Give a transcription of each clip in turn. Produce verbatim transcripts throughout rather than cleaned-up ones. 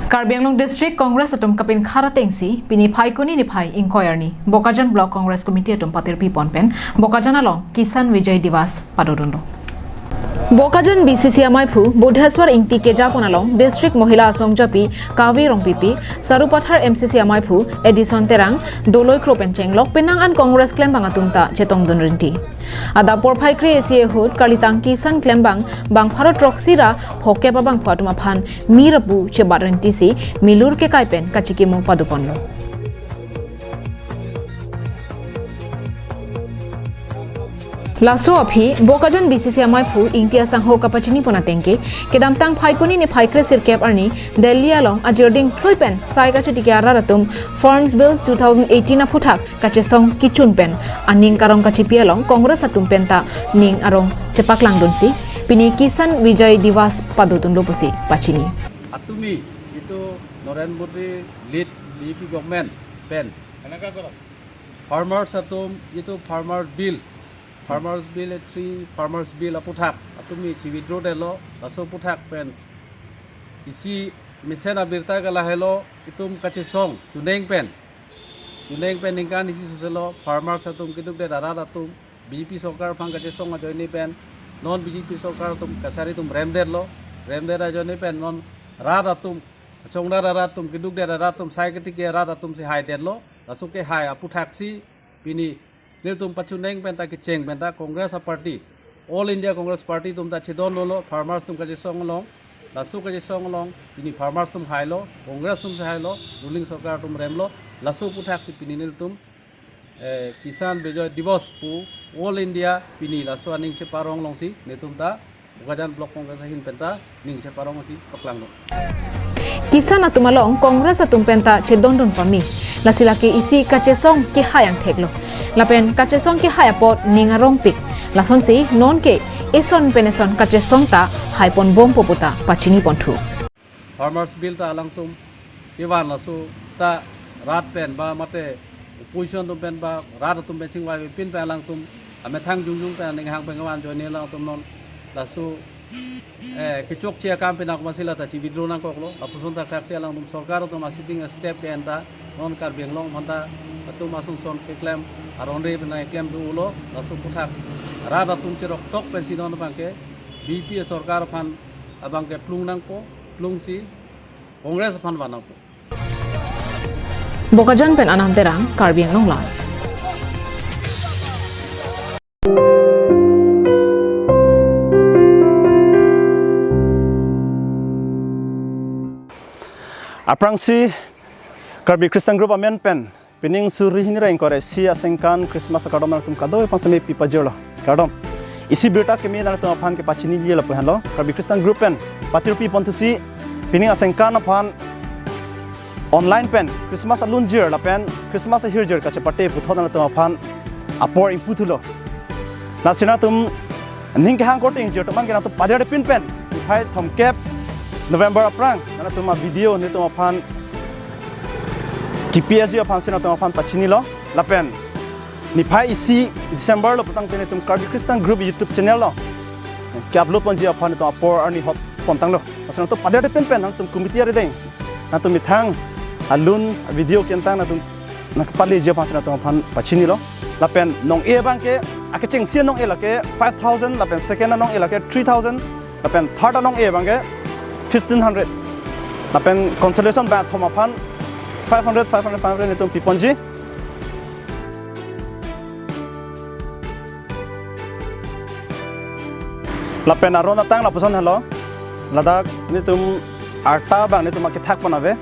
Karbi Anglong District Congress atum kapinkhat atengsi pini Phaikuni niphai ingkoi arni Bokajan Block Congress Committee atum patirpi pon pen Bokajan along Kisan Vijay Diwas padodunlo. Bokajan B C C amaiphu Budheswar Ingti kejapon along District Mohila Asongjapi Kavi Rongpipi, Sarupathar M C C amaiphu Edison Terang, Doloi Kro pen chenglok penang an Congress klembang atum ta chetongdun rinti. Adap porphai kre-isi ahut kalitang Kisan klembang bang pharo throksi ra phokep abangphu atum aphan mir apu chebat rintisi milur kekai pen kachikimo padoponlo. Laso aphi Bokajan B C C amaiphu Ingti asangho kapachinipon atengke, kedamtang Phaikuni niphai kre-sirkep arni Delhi along ajirding thlui pen sai kachitiki arat atum Farmers Bill two thousand eighteen aphuthak kachesong kichun pen aning karong kachipi along Congress atum penta ning arong chepaklangdunsi pini Kisan Vijay Diwas padodunlo pusi pachini. Atumi itu Narendra Modi lead B J P government pen farmers atum itu Farmers Bill, Farmers Bill three, Farmers Bill aphuthak atumi chi-withdraw detlo, laso aphuthak pen isi mesen abirta ke lahelo, itum kachesong chuneng pen, chuneng pen ningkan isi soselo farmers atum keduk det arat atum B J P sorkar aphan kachesong ajoine pen non B J P sorkar atum kachari atum remdetlo, remdet ajoine pen non rat atum, chongdar arat atum, keduk det arat atum, sai ketiki arat atum si haidetlo. Laso kehai aphuthaksi pini nelitum pachuneng penta kecheng penta Congress a party, All India Congress Party atum ta chedondunlo farmers atum kachesong along. Laso kachesong along pini farmers atum hailo, Congress atum si hailo, ruling sorkar atum remlo. Laso aphuthaksi pini nelitum, eh, Kisan Vijay Diwas pu All India pini laso aning cheparong alongsi nelitum ta Bokajan Block Congress ahin penta ning cheparongsi paklanglo. Kisan atum along Congress atum penta chedondun pame. Lasi lake isi kachesong kehai angtheklo. Lapen kachesong kehai apot ning arongpik. Lasonsi nonke eson pen eson kachesong ta haiponbompo puta pachiniponthu. Farmers Bill ta alangtum kevan laso ta rat pen ba mate opposition atum pen ba rat atum pen chingvai pin pen alangtum amethang jongjong pen aning hang pen kevan ajoine alangtum non laso, eh, kechokche akam pen akmasi lata chi-withdraw nangkoklo. Lapuson thakthaksi alangtum sorkar atum a-sitting step ke-en ta non Karbi Anglong aphanta atum asonson keklem aron re pen keklem do-olo. Laso aphuthaksi rat atum cheroktok pensi non abangke B J P sorkar aphan abangke plung nangpo, plungsi Congress aphan van nangpo. Bokajan pen Anand Terang, Karbi Anglong Live. Aphrangsi Karbi Christian Group amen pen pining suri hini ra ingkoi ra isi aningkan Christmas akardom nangtum kadokave aphan seme pipajirlo. Kardom. Isi birta kimi nangtum aphan kepachiniji lapu henlo. Karbi Christian Group pen patirpi ponthusi pining aningkan aphan online pen Christmas alunjir lapen Christmas ahirjir kachepate puthot nangtum aphan apor ingputhulo. Lasi nangtum ning kehang korte ingjir atum an ke nangtum pader pin pen niphai thomkep November aphrang nangtum a-video nangtum aphan kipi aji aphansi nangtum aphan pachinilo. Lapen niphai isi December lo putangte nangtum Karbi Christian Group YouTube channel lo ke-upload ponji aphan nangtum apor arni hot pontanglo. Lasi nangtum pader pin pen nangtum committee arideng nangtum methang alun video kentang nangtum nangkepaleji aphansi nangtum aphan pachinilo. Lapen nong-e abangke akechengsi nong-e lake five thousand, lapen second nong-e lake three thousand, lapen third nong-e abangke fifteen hundred. Lapen consolation bag thom aphan five hundred, five hundred, five hundred nangtum piponji. Lapen aron atang lapuson henlo. Ladak nangtum arta abang nangtum akethak pon ave.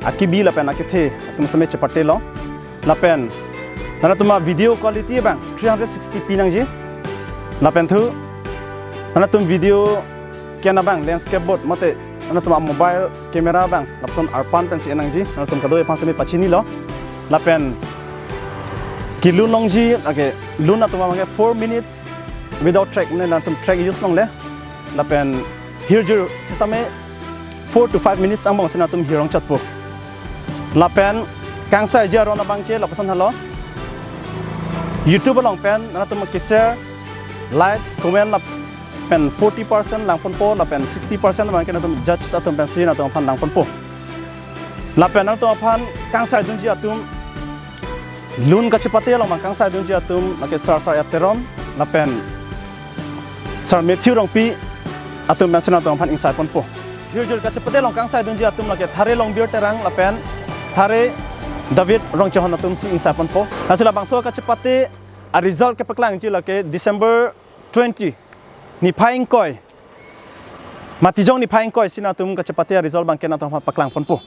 Akibi lapen akethe atum seme chepatelo. Lapen nangtum a-video quality abang three hundred sixty p nangji. Lapen thu nangtum video ke-en abang landscape mode mate nangtum a-mobile camera abang lapuson arpan pensi en nangji. Nangtum kadokave aphan seme pachinilo. Lapen kelun longji, okay, lun atum abangke four minutes without track, mane nangtum track use longle. Lapen hirjir system e four to five minutes angbongsi nangtum hirong chotpo. Lapen kangsaiji aron abangke lapuson henlo. YouTube along pen nangtum ke-share, likes, comment lapen forty percent langponpo lapen sixty percent abangke nangtum judge atum pensi nangtum aphan langponpo. Lapen nangtum aphan kangsai dunji atum, lun kachepate along mang kangsai dunji atum, lake Sar Sar Teron, lapen Sar Matthew Rongpi atum pensi nangtum aphan ingsai ponpo. Hirjul kachepate along kangsai dunji atum lake Thare Longbir Terang lapen Thare David Rongchehon atum si ingsai ponpo. Lasi labangso kachepate a result kepaklangji lake December twenty, niphai ingkoi, Matijong niphai ingkoi si nangtum kachepate a result abangke nangtum aphan paklang ponpo.